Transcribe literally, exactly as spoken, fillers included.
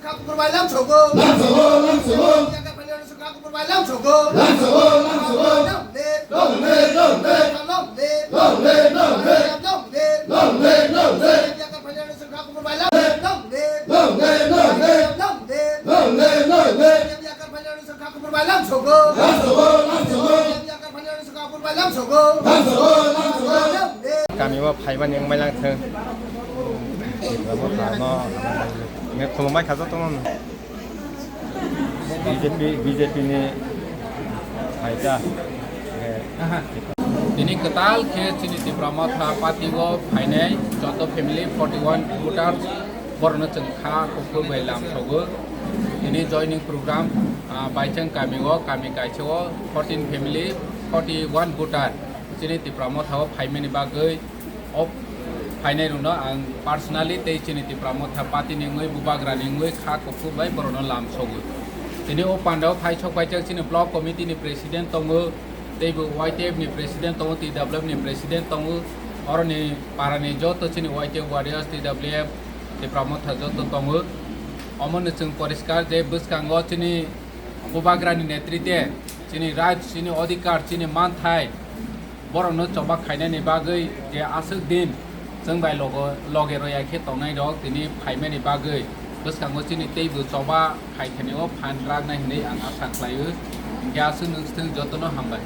Kha kuphur bai lam sogo. Lam sogo, lam sogo. Yakar phainai rok se kha kuphur bai lam sogo. Lam sogo, lam sogo. Long live. Long live, long live. Long live. Long live, long live. Long live. Long live, long live. Yakar phainai rok se kha kuphur bai lam. Long live. Long live, long live. Long live. Long live, long live. Yakar phainai rok se kha kuphur bai lam sogo. Lam sogo, lam sogo. Yakar phainai rok se kha kuphur bai lam sogo. Lam sogo, lam sogo. Long live. Kami o phaimani wngmai lang thung. Abo tharno. Nge khulumbai kha jotono. B J P, B J P ni phaita. Tini kwtal khe chini Tipra Motha party o phainai joto family forty one voters borokno chwng kha kuphur bai lam sogo. Tini joining program, ah, Baichang kami o, kami kaisa o fourteen family, forty one voter chini Tipra Motha o phaimani bagwi o phainai rokno ang personally tei chini Tipra Motha party ni wngwi, bubagra ni wngwi kha kuphur bai borokno lam sogo. Tini o panda o phai sok paijak chini block committee ni president tongo, tei bo Y T F ni president tongo, T W F ni president tongo, oroni para ni joto chini Y T F warriors, T W F, Tipra Motha joto tongo. Omo no chwng poriskar je bwskango chini bubagra ni netrite chini right, chini odhikar, chini manthai borokno choba khainani bagwi je aswk din chwng bai logo, loge roya khe tongnai rok tini phaimani bagwi bwskango chini teibo choba khai khani o phan raknai hinwi ang asa khlaio. Hwnkhe aswk nwng swthwng jotono hambai.